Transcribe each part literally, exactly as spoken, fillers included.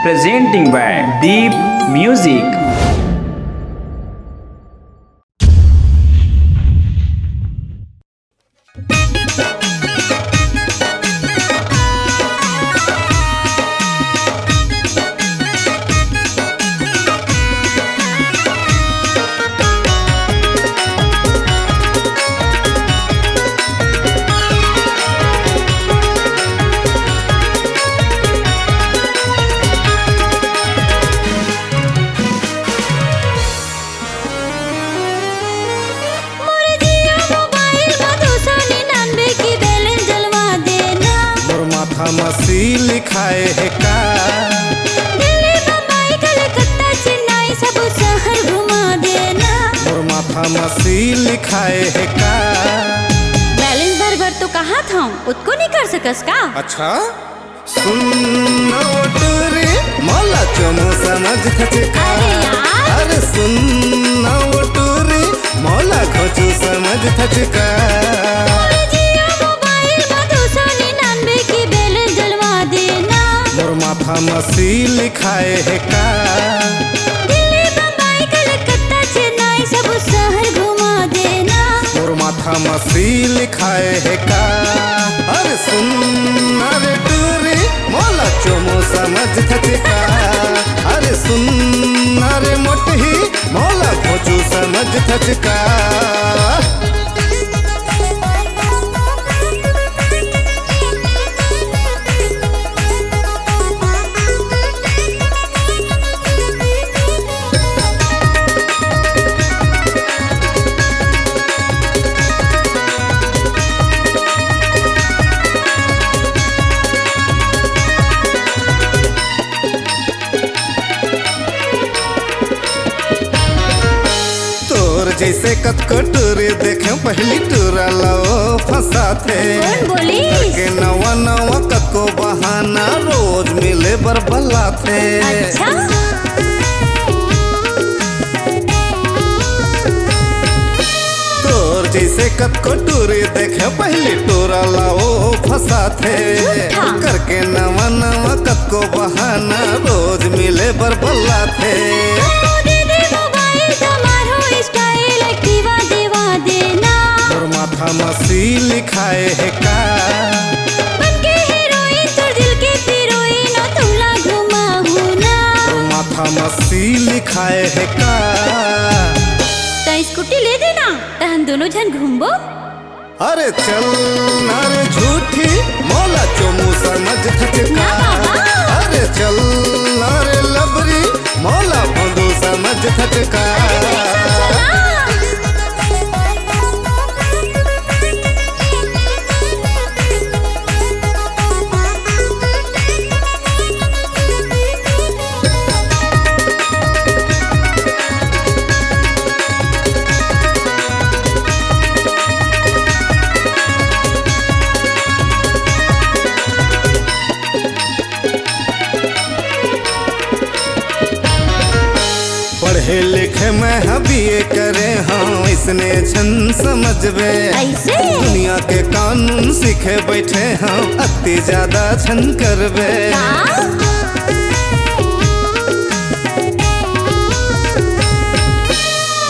Presenting by Deep Music। Mor Jio mobile म दू सौ निन्यानवे के balance डलवा देना। मोर माथा म सी लिखाए हे का? दिल्ली, बम्बई, कलकत्ता, चेन्नई, सब शहर घुमा देना। मोर माथा म सी लिखाए हे का? Balance भर भर तो कहात हंव, ओतको नइ कर सकस का? अच्छा? सुन न वो टूरी, मोला चोमू समझथच का? अरे यार। अरे सुन न वो टूरी, मोला घोचू समझथच का? मोर Jio mobile म दू सौ निन्यानवे के balance डलवा देना। मोर माथा म सी लिखाए हे का? दिल्ली, बम्बई, कलकत्ता, चेन्नई, सब शहर घुमा देना। मोर माथा म सी लिखाए हे का? अरे सुन न रे टूरी, मोला चोमू समझथच का? अरे सुन न रे मोटही, मोला घोचू समझथच का? तोर जइसे कतको टूरी देखे, पहिली टूरा ला ओ फंसाथे। कोन बोलिस? करके नवा नवा कतको बहाना, रोज मिले बर बलाथे। अच्छा। तोर जइसे कतको टूरी देखे, पहिली टूरा ला ओ फंसाथे। झूठा। करके नवा नवा कतको बहाना, रोज मिले बर बलाथे। दे दे mobile, तुम्हारो style Activa देवा देना। मोर माथा म सी लिखाए हे का? बन के heroine, तोर दिल के heroine, ओ तुला घुमाहू ना। मोर माथा म सी लिखाए हे का? त scooty ले देना, तहन दोनों झन घूमबो। अरे चल ना रे झूठी, मोला चोमू समझथच का? ना बाबा। अरे चल ना रे लबरी, मोला भोंदू समझथच का? अरे नहीं समझो ना। पढ़े लिखे मैं ह बीए करे हंव, अइसने झन समझबे। अइसे? दुनिया के कानून सीखे बैठे हंव, अति ज्यादा झन करबे। का?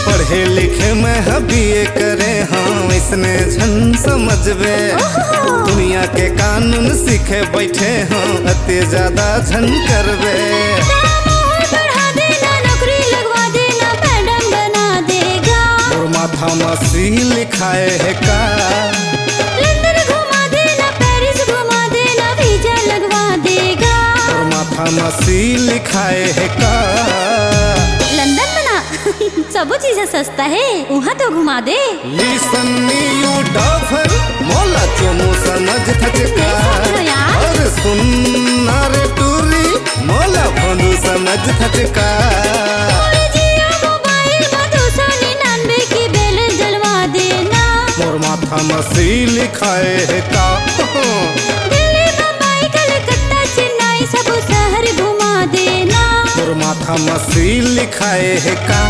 पढ़े लिखे मैं ह बीए करे हंव, अइसने झन समझबे। ओहो। दुनिया के कानून सीखे बैठे हंव, अति ज्यादा झन करबे। दाम और बढ़ा देना, नौकरी लगवा देना, मैडम बना देगा। मोर माथा म सी लिखाए हे का? लंदन घुमा देना, पेरिस घुमा देना, वीजा लगवा देगा। मोर माथा म सी लिखाए हे का? लंदन म ना, सबो चीज ह सस्ता हे, उहाँ तो घुमा दे। Listen me you duffer, मोला चोमू समझथच का? नहीं समझो यार। अरे सुन ना रे टूरी, मोला भोंदू समझथच का? मोर Jio mobile म दू सौ निन्यानवे के balance डलवा देना। मोर माथा म सी लिखाए हे का? दिल्ली, बम्बई, कलकत्ता, चेन्नई, सब शहर घुमा देना। मोर माथा म सी लिखाए हे का?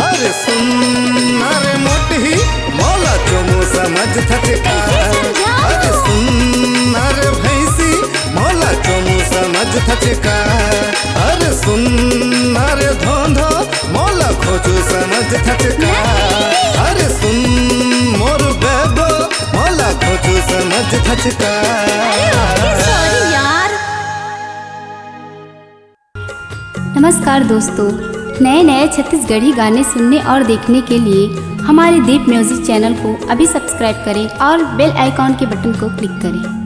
अरे सुन ना रे मोटही, मोला चोमू समझथच का? कैसे समझाऊं? अरे सुन ना रे भैंसी, मोला चोमू समझथच का? सुन ना रे धोंधो, मोला खोजू समझ थचका। अरे सुन मोर बेबो, मोला खोजू समझ थचका। अरे ओके, सॉरी यार। नमस्कार दोस्तों, नए नए छत्तीसगढ़ी गाने सुनने और देखने के लिए हमारे दीप म्यूजिक चैनल को अभी सब्सक्राइब करें और बेल आइकॉन के बटन को क्लिक करें।